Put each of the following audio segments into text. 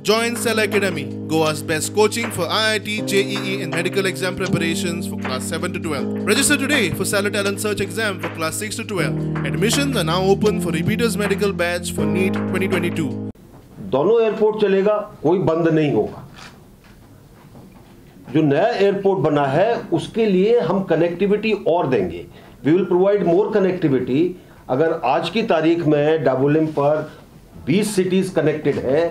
Join Cell Academy, Goa's best coaching for IIT, JEE and medical exam preparations for class 7 to 12. Register today for Stellar Talent Search exam for class 6 to 12. Admissions are now open for repeaters medical batch for NEET 2022. दोनों airport चलेगा, कोई बंद नहीं होगा। जो नया airport बना है उसके लिए हम कनेक्टिविटी और देंगे, we will provide more connectivity. अगर आज की तारीख में डाबोलिम पर 20 सिटीज़ कनेक्टेड है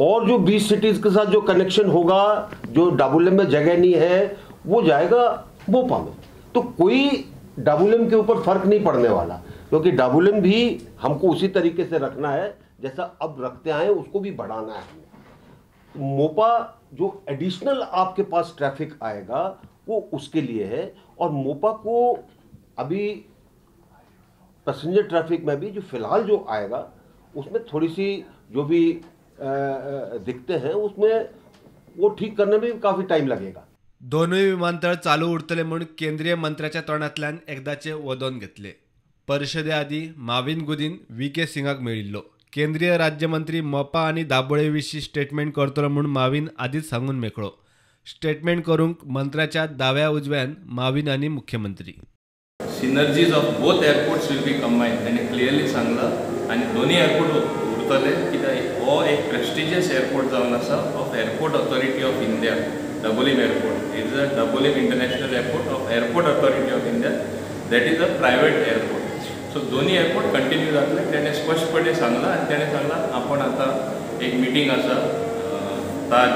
और जो 20 सिटीज़ के साथ जो कनेक्शन होगा, जो डाबोलिम में जगह नहीं है वो जाएगा मोपा में, तो कोई डाबोलिम के ऊपर फर्क नहीं पड़ने वाला, क्योंकि डाबोलिम भी हमको उसी तरीके से रखना है जैसा अब रखते आए, उसको भी बढ़ाना है हमें। मोपा जो एडिशनल आपके पास ट्रैफिक आएगा वो उसके लिए है, और मोपा को अभी पैसेंजर ट्रैफिक में भी जो फ़िलहाल जो आएगा उसमें थोड़ी सी जो भी दिखते हैं उसमें वो ठीक करने में भी काफ़ी टाइम लगेगा। दोनूय विमानतळ चालू उरतले म्हूण केंद्रीय मंत्र्याच्या तोंडांतल्यान एकदाचे वदोवन घेतले। परिशदे आदीं माविन गुदीन व्ही के सिंगाक मेळिल्लो। केंद्रीय राज्यमंत्री मोपा आनी दाबोळे विशीं स्टेटमेंट करतलो म्हूण माविन आदींच सांगून मेकळो। स्टेटमेंट करूंक मंत्र्याच्या दाव्या उजव्यान माविन आनी मुख्यमंत्री। Synergies of both airports will be combined ताणें क्लियरली सांगलां आनी दोनूय एअरपोर्ट उरतले कित्याक हो एक प्रेस्टिजियस एअरपोर्ट जावन आसा of Airport Authority of India. Dabolim airport is a Dabolim International Airport of Airport Authority of India, that is a private airport. So दोन्ही एअरपोर्ट कंटिन्यू जातले ताणें स्पश्टपणे सांगलां आनी ताणें सांगलां आपण आतां एक मिटींग आसा ताज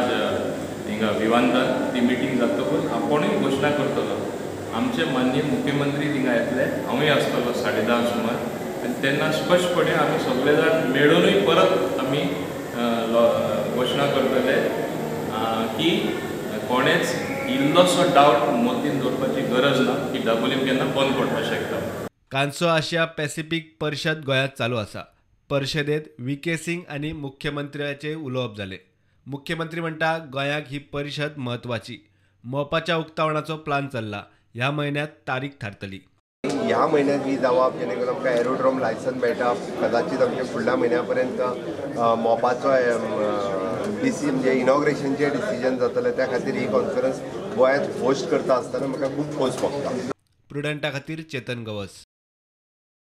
हिंगा विमानतळ, ती मिटींग जातकूच आपूणय घोशणा करतलो। आमचे माननीय मुख्यमंत्री थिंगा येतले, हांवूय आसतलो 10:30 सुमार, आनी तेन्ना स्पश्टपणे आमी सगळे जाण मेळुनूय परत आमी घोशणा करतले की कोणेच इल्लोसो डावट मतीन दवरपाची गरज ना की डाबोलिम केन्ना बंद पडपाक शकता। कांसो आशिया पॅसिफिक परिशद गोंयांत चालू आसा। परिशदेंत व्ही के सिंग आनी मुख्यमंत्र्याचे उलोवप जालें। मुख्यमंत्री म्हणटा गोंयाक ही परिशद म्हत्वाची। मोपाच्या उक्तावणाचो प्लान चल्ला, ह्या म्हयन्यांत तारीख थारतली। ह्या म्हयन्यात ही जावप जेणे करून आमकां एरोड्रोम लायसन्स मेळटा, कदाचित आमच्या फुडल्या म्हयन्या पर्यंत मोपाचो डिसी म्हणजे इनॉग्रेशनचें डिसिजन जातलें। त्या खातीर ही कॉन्फरन्स गोंयांत होस्ट करता आसतना म्हाका खूब खोस भोगता। प्रुडंटा खातीर चेतन गवस।